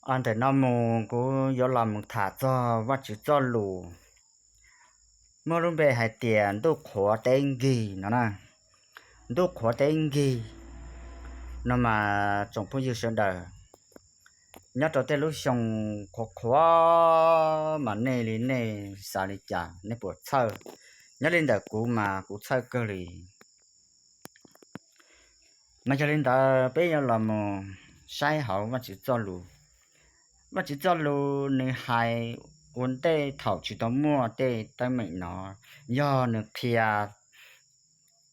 Ntawm no mus kuv yuav los mus tham txog Vajtswv txoj lus muaj lub npe hais tias ntuj qhuav teb nkig no na. Ntuj qhuav teb nkig no mas tsoom phooj ywg sawv daws, nyob rau tej lub xyoo qhuav qhuav mas nej li nej xav li cas, nej puas txhawj? Nyob li ntawm kuv mas kuv txhawj kawg li. Mas yog li ntawd peb yuav los mus saib hauv Vajtswv txoj lus. Vajtswv txoj lus nws hais ua ntej thaum tsis tau muaj tej teeb meem no, yog nws qhia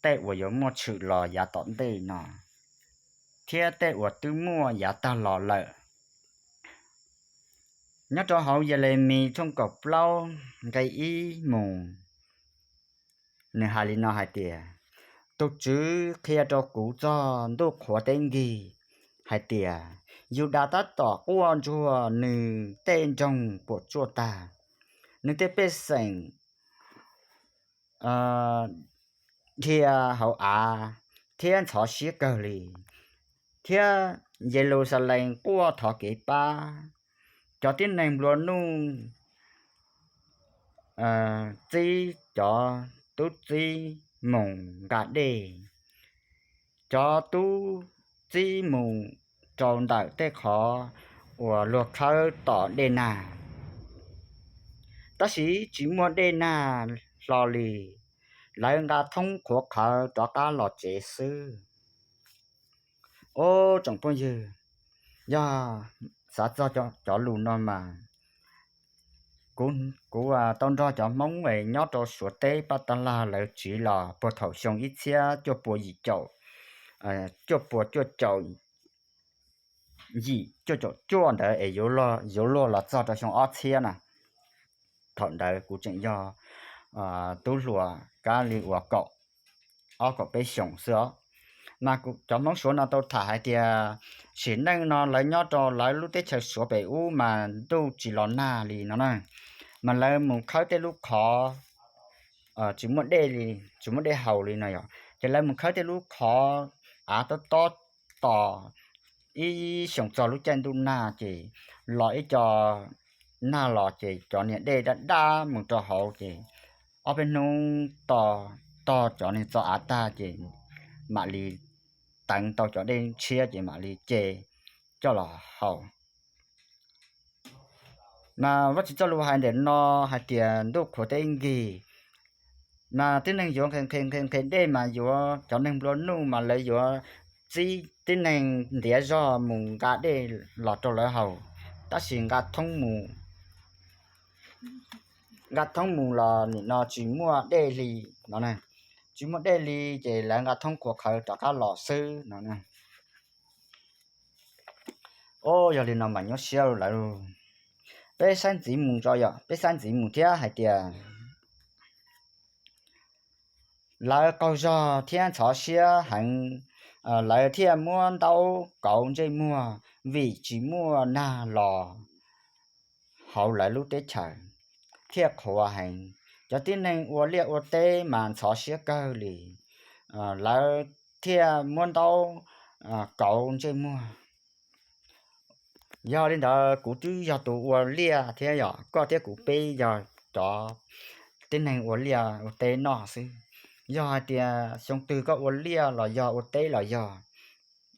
tej uas yuav muaj tshwm los yav tom ntej no, thiab tej uas twb muaj yav tag los lawm. Nyob rau hauv Yelemis tshooj kaum plaub nqe ib mus, nws hais li no hais tias, Tus Tswv qhia rau kuv txog ntuj qhuav teb nkig hais tias, Yudas tab tom quaj ntsuag, nws tej nroog puas tsuaj tag, nws tej pej xeem dhia hauv av thiab ntxhov siab kawg li, thiab Yeluxalees quaj thov kev pab. Cov tib neeg nplua nuj txib cov tub txib mus nqa dej. Cov tub txib mus rau ntawm tej qhov uas luag khawb tos dej nag, tab sis tsis muaj dej nag hlo li. Lawv nqa thoob qhuav qhawv rov qab los tsev xwb. Ob tsoom phooj ywg, yog xav txog cov lus no mas kuv tau nrog cov Hmoob nyob rau Suav teb Paj Tag Lag lawv tsiv los puag thaum xyoo ib txhiab cuaj puas yim caum, cuaj puas cuaj caum yim cuaj caum cuaj ntawd es yuav luag los txog rau xyoo ob txhiab na. Thaum ntawd kuv tseem yog tub hluas kab li uas kaum ob kaum peb xyoos xwb os. Mas cov Hmoob Suav no tau tham hais tias sim neej no lawv nyob rau lawv lub teb chaws Suav pem ub mas ntuj tsis los nag li no na, mas lawv mus khawb tej lub qhov tsis muaj dej li, tsis muaj dej haus li no yom, ces lawv mus khawb tej lub qhov av tob tob tos ib xyoos txog lub caij ntuj nag ces los ib co nag los ces cov niag dej daj daj mus rau hauv ces ob peb hnub to, tog cov niag txoj av tag ces mam li teev tau cov dej tshiab ces mam li ce coj los haus. Mas Vajtswv txoj lus hais ntawm no hais tias ntuj qhuav teb nkig, mas tib neeg yuav nqhis nqhis nqhis dej mas yuav cov neeg nplua nuj mas lawv yuav txib tib neeg ntiav zog mus nqa dej los rau lawv haus, tab sis nqa thoob mus nqa thoob mus los nim no tsis muaj dej li no, tsis muaj dej li ces lawv nqa thoob qhuav qhawv rov qab los xwb no. Ob, yog li no mas nyuaj siab lawm. Peb saib ntxiv mus tso yom, peb saib ntxiv mus thiab hais tias lawv qaug zog thiab ntxhov siab heev, lawv thiaj muab ntaub kauv ntsej muag vim tsis muaj nag los hauv lawv lub teb chaws, thiaj qhuav heev. Cov tib neeg ua liaj ua teb mas ntxhov siab kawg li, lawv thiaj muab ntaub kauv ntsej muag. Yog li ntawd kuv twb yog tus ua liaj thiab yom, koj thiab kuv peb yog cov tib neeg ua liaj ua teb noj xwb. Yog hais tias xyoo twg koj ua liaj los yog ua teb los yog,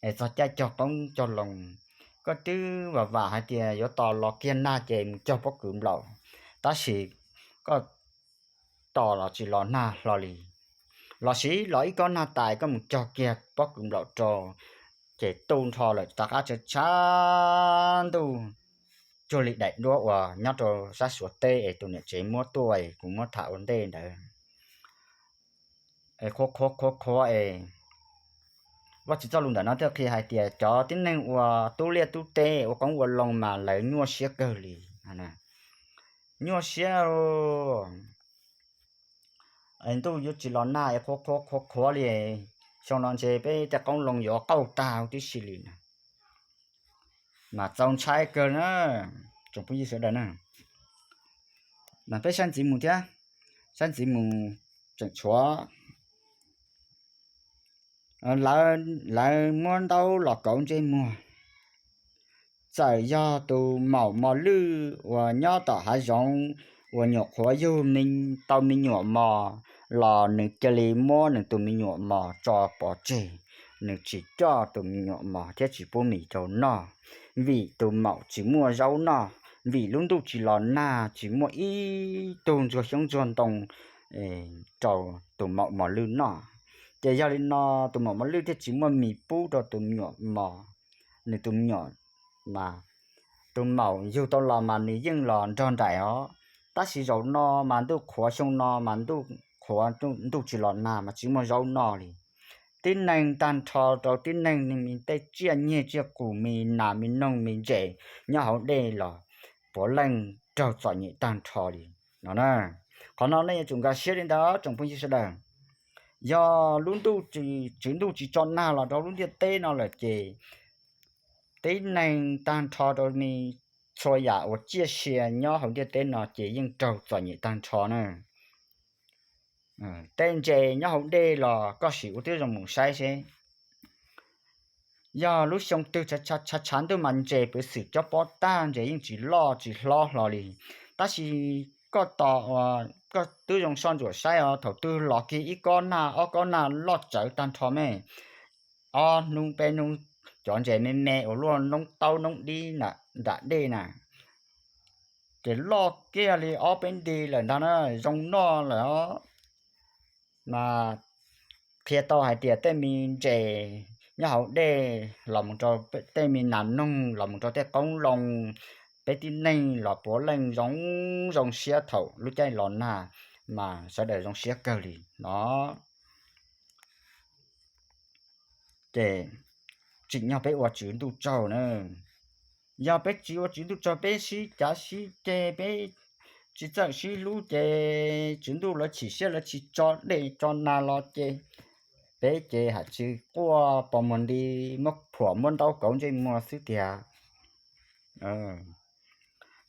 es txog caij cog qoob cog loo, koj twb vam vam hais tias yuav tos los kiag nag ces mus cog pob kws nplaum, tab sis koj tos los tsis los nag hlo li, los sis los ib kob nag tas koj mus cog kiag pob kws nplaum rau, ces tu nrho lawm rov qab tshav tshav ntuj cuag li daim duab uas nyob rau sab Suav teb es tus niam tsev muab tuaj es kuv muab tham ua ntej ntawd. Qhuav qhuav qhuav qhuav es Vajtswv txoj lus ntawm no thiaj qhia hais tias cov tib neeg uas tub liaj tub teb ua qoob ua loo mas lawv nyuaj siab kawg li. Nyuaj siab, ntuj yuav tsis los nag es qhuav qhuav qhuav qhuav li, xyoo no ntshe peb tej qoob loo yuav qauj tag huv tib si li na. Mas txaus ntshai kawg na, tsoom phooj ywg sawv daws na. Mas peb saib ntxiv mus thiab, saib ntxiv mus tseem tshuav lawv muab ntaub los kauv ntsej muag, txawm yog tus maum mos lwj uas nyob tom hav zoov uas nyuam qhuav yug tau me nyuam mos los nws cia li muab nws tus me nyuam mos tso pov tseg, nws tsis coj tus me nyuam mos thiab tsis pub mis rau noj, vim tus maum tsis muaj zaub noj, vim lub ntuj tsis los nag tsis muaj ib tug ntsuag xyoob ntsuag ntoo rau tus maum mos lwj noj. Ces yog li no tus maum mos lwj thiaj tsis muaj mis pub rau tus me nyuam mos. Nws tus me nyuam mas tus maum yug tau los mas nws yeej los nrog nraim os, tab sis zaum no mas ntuj qhuav xyoo no mas ntuj qhuav ntuj tsis los nag mas tsis muaj zaub noj li. Tib neeg tag nrho rau tib neeg, tej tsiaj nyiaj tsiaj qus, me nas me noog me ntses nyob hauv dej los puav leej raug txom nyem tag nrho li no na. Qhov no nej yuav tsum nkag siab li ntawd tsoom phooj ywg sawv daws. Yog lub ntuj, Tswv Ntuj tsis tso nag los rau lub ntiaj teb no lawm ces tib neeg tag nrho rau me txhua yam uas ciaj sia nyob hauv ntiaj teb no ces yeej raug txom nyem tag nrho na. Tej ntses nyob hauv dej los koj sim ua tib zoo mus saib seb, yog lub xyoo twg tshav tshav ntuj mas ntses pwv xwm cob pob tag, ntses yeej tsis loj tsis hlob hlo li. Tab sis koj tos, koj twb zoo soj ntsuam saib os, thaum twg los kiag ib kob nag ob kob nag loj tsawv tag nrho me, ob hnub peb hnub cov ntses me me uas luaj noob taub noob dib nram dej na, ces loj kiag li ob peb nti lawm ntag na, zoo noj lawm os. Mas qhia tau hais tias tej me ntses nyob hauv dej los mus rau tej me nas noog los mus rau tej qoob loo, peb tib neeg los puav leej zoo zoo siab thaum lub caij los nag, mas sawv daws zoo siab kawg li no. Ces tsim nyog peb ua Tswv Ntuj tsaug na. Yog peb tsis ua Tswv Ntuj tsaug, peb sib cav sib ceg, peb tsis txawj sib hlub ces Tswv Ntuj lawv chim siab lawv tsis tso dej tso nag los ces peb ces ham tsis quaj pos muag nti, muab phuam muab ntaub kauv ntsej muag xwb tiag.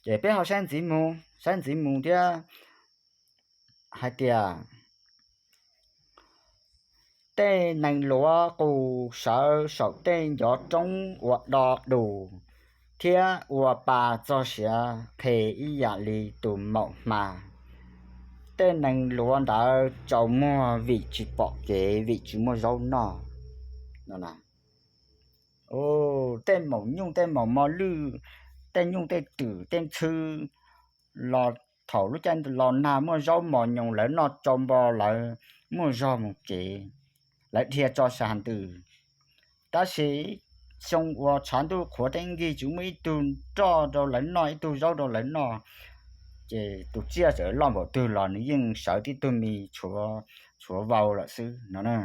Ces peb ho saib ntxiv mus, saib ntxiv mus thiab hais tias tej nees luav qus sawv saum tej ncov roob ua do dus thiab ua pa txog siav qhe ib yam li tus maum hma. Tej nees luav ntawd tsaus muag vim tsis pom kev, vim tsis muaj zaub noj. Tej maum nyuj tej maum mos lwj, tej nyuj tej twm tej ntxhw los thaum lub caij los nag muaj zaub mos nyoos lawv noj tsau npo lawv muaj zog mus kev, lawv dhia tso sas ntws. Tab sis xyoo uas tshav ntuj qhuav teeb nkig tsis muaj ib tug roj rau lawv noj ib tug zaub rau lawv noj, ces tus tsiaj txawm loj npaum twg los nws yeej sawv tib tug me tshuav vau lawm xwb no.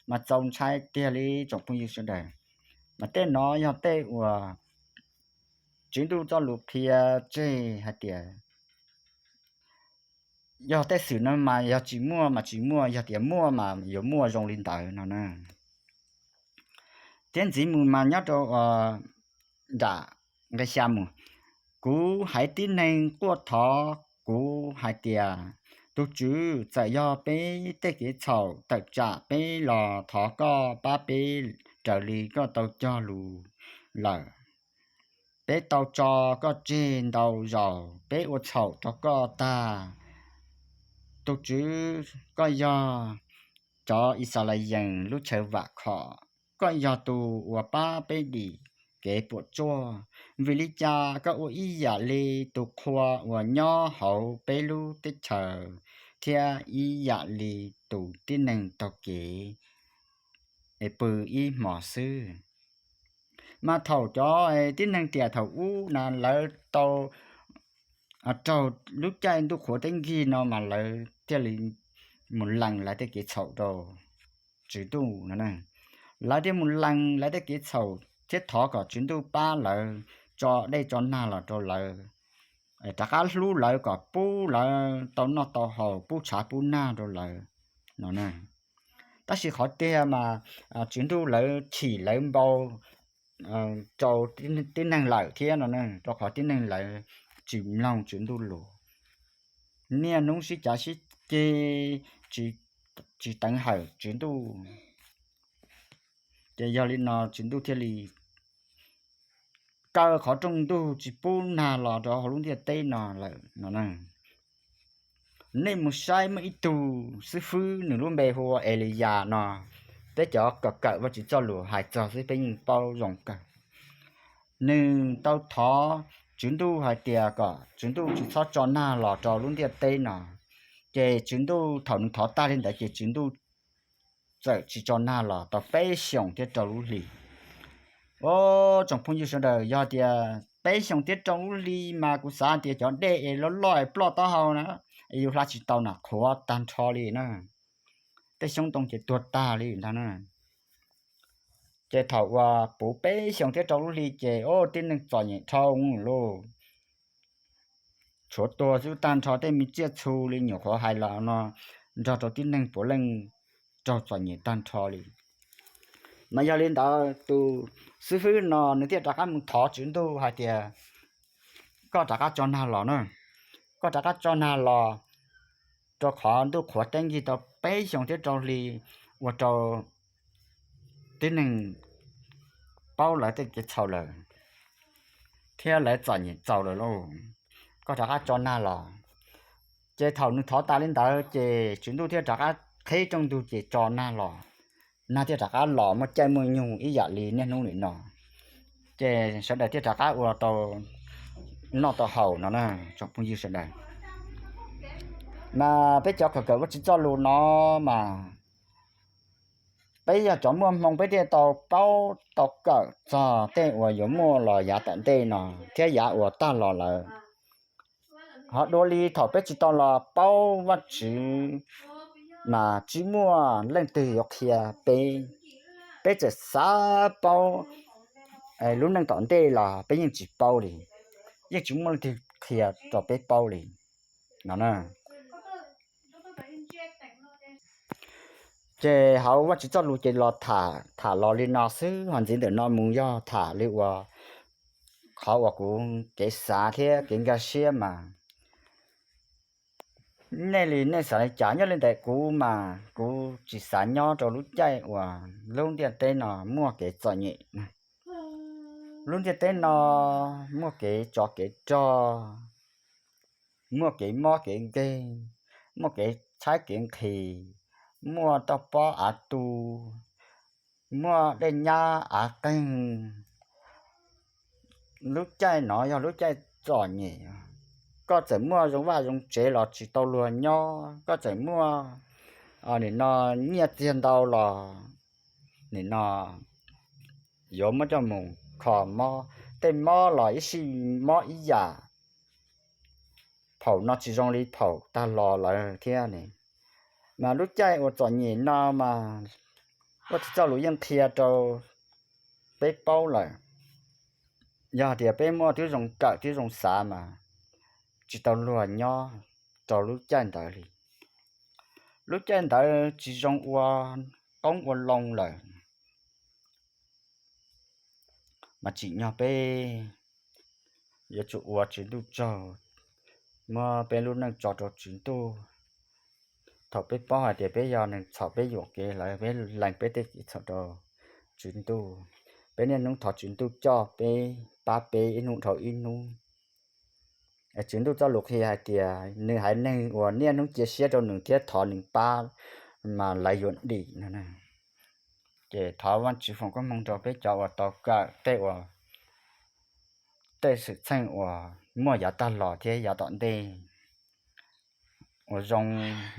Mas txaus ntshai tiag li tsoom phooj ywg sawv daws. Mas tej no yog tej uas Tswv Ntuj txoj lus qhia tseg hais tias yog tej xwm no mas yog tsis muaj mas tsis muaj, yog tias muaj mas yuav muaj zoo li ntawd no na. Thiab ntxiv mus mas nyob rau nram nqe xya mus, kuv haiv tib neeg quaj thov kuv hais tias, tus Tswv, txawm yog peb tej kev txhaum tawm tsam peb los thov koj pab peb raws li koj tau cog lus lawm. Peb tau tso koj tseg ntau zaus, peb ua txhaum rau koj tag. Tus Tswv, koj yog cov Yixalayees lub chaw vam khom, koj yog tus uas pab peb dim kev puas tsuaj. Vim li cas koj ua ib yam li tus qhua uas nyob hauv peb lub teb chaws thiab ib yam li tus tib neeg taug kev es pw ib hmos xwb? Mas thaum cov tib neeg tiam thaum ub na lawv tau raug lub caij ntuj qhuav teeb nkig no mas lawv thiaj li mus lees lawv tej kev txhaum rau Tswv Ntuj no. Lawv thiaj mus lees lawv tej kev txhaum thiab thov kom Tswv Ntuj pab lawv tso dej tso nag los rau lawv, rov qab hlub lawv kom pub lawv tau noj tau haus, pub tshav pub nag rau lawv no. Tab sis qhov tiag mas Tswv Ntuj lawv chim lawv npau rau tib neeg lawm thiab no, rau qhov tib neeg lawv tsis mloog Tswv Ntuj lus. Niaj hnub sib cav sib ceg, tsis teev hawm Tswv Ntuj. Ces yog li no Tswv Ntuj thiaj li kaw qhov rooj ntug tsis pub nag los rau hauv lub ntiaj teb no lawm no. Nej mus saib muaj ib tug xib fwb nws lub npe hu ua Eliyas no, peb cov kawm kawm Vajtswv txoj lus hais txog xwb peb yeej paub zoo kawg. Nws tau thov Tswv Ntuj hais tias kom Tswv Ntuj tsis txhob tso nag los rau lub ntiaj teb no. Ces Tswv Ntuj thaum nws thov tag li ntawd ces Tswv Ntuj txawm tsis tso nag los tau peb xyoos thiab rau lub hli. Os, tsoom phooj ywg sawv daws, yog tias peb xyoos thiab rau lub hli mas kuv xav tias cov dej es loj loj es ploj taub hau na, es yus hla tsis tau na, qhuav tag nrho li na. Tej xyoob ntoo ces tuag tag li ntag na. Ces thaum uas puv peb xyoos thiab rau lub hli ces, o, tib neeg txom nyem dhau lauj. Tshuav tuag xwb tag nrho, tej me tsiaj txhu li nyuam qhuav hais los no nrog rau tib neeg puav leej raug txom nyem tag nrho li. Mas yog li ntawd tus xib fwb no nws thiaj rov qab mus thov Tswv Ntuj hais tias, koj rov qab tso nag los na, koj rov qab tso nag los, rau qhov ntuj qhuav teeb ncig tau peb xyoos thiab rau hli, ua rau tib neeg paub lawv tej kev txhaum lawm thiab lawv txom nyem txaus lawm lauj, koj rov qab tso nag los. Ces thaum nws thov tas li ntawd ces Tswv Ntuj thiaj rov qab qhib rooj ntug ces tso nag los, nag thiaj rov qab los muaj caij muaj nyoog ib yam li niaj hnub li no. Ces sawv daws thiaj rov qab ua tau noj tau haus no na, tsoom phooj ywg sawv daws. Mas peb cov kawm kawm Vajtswv txoj lus no mas peb yog cov muaj hmoo peb thiaj tau paub tau kawm txog tej uas yuav muaj los yav tom ntej no thiab yav uas tag los lawm. Ho dua li thaum peb tsis tau los paub Vajtswv mas tsis muaj leej twg yuav qhia peb. Peb txawm xav paub lub neej tom ntej los peb yeej tsis paub li, yeej tsis muaj leej twg qhia rau peb paub li no. Ces hauv Vajtswv txoj lus ces los tham tham los li no xwb, ho ntxiv ntawm no mus yog tham li uas qhov uas kuv kev xav thiab kev nkag siab mas nej li nej xav li cas. Nyob li ntawm kuv mas kuv tsis xav nyob rau lub caij uas lub ntiaj teb no muaj kev txom nyem. Lub ntiaj teb no muaj kev tsov kev rog, muaj kev mob kev nkeeg, muaj kev tshaib kev nqhis, muaj toj pob av tu, muaj dej nyab av qeeg. Lub caij no yog lub caij txom nyem. Koj txawm muaj zoo vaj zoo tsev los tsis tau luag nyob, koj txawm muaj nim no nyiaj txiag ntau los nim no yuav muab coj mus kho mob. Tej mob los ib sij mob ib yam, phaum no tsis zoo li phaum tag los lawm thiab ne. Mas lub caij uas txom nyem no mas Vajtswv txoj lus yeej qhia rau peb paub lawm. Yog hais tias peb muaj tib zoo kawm tib zoo xav mas tsis tau luag nyob rau lub caij ntawd li. Lub caij ntawd tsis zoo ua qoob ua loo lawm. Mas tsim nyog peb yuav tsum ua Tswv Ntuj tsaug, muab peb lub neej tso rau Tswv Ntuj. Thaum peb paub hais tias peb yog neeg txhaum, peb yuam kev lawm, peb lees peb tej kev txhaum rau Tswv Ntuj, peb niaj hnub thov Tswv Ntuj coj peb, pab peb ib hnub dhau ib hnub. Tswv Ntuj txoj lus qhia hais tias nws haiv neeg uas niaj hnub cia siab rau nws thiab thov nws pab mas lawv yuav dim no. Ces thov Vajtswv foom koob hmoov rau peb cov uas tau kawm tej uas, tej xwm txheej uas muaj yav tag los thiab yav tom ntej uas zoo,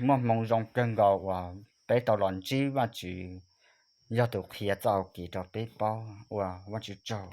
muaj hmoo zoo kawg nkaus uas peb tau los ntsib Vajtswv, yog tus qhia txoj hau kev rau peb paub. Ua Vajtswv tsaug.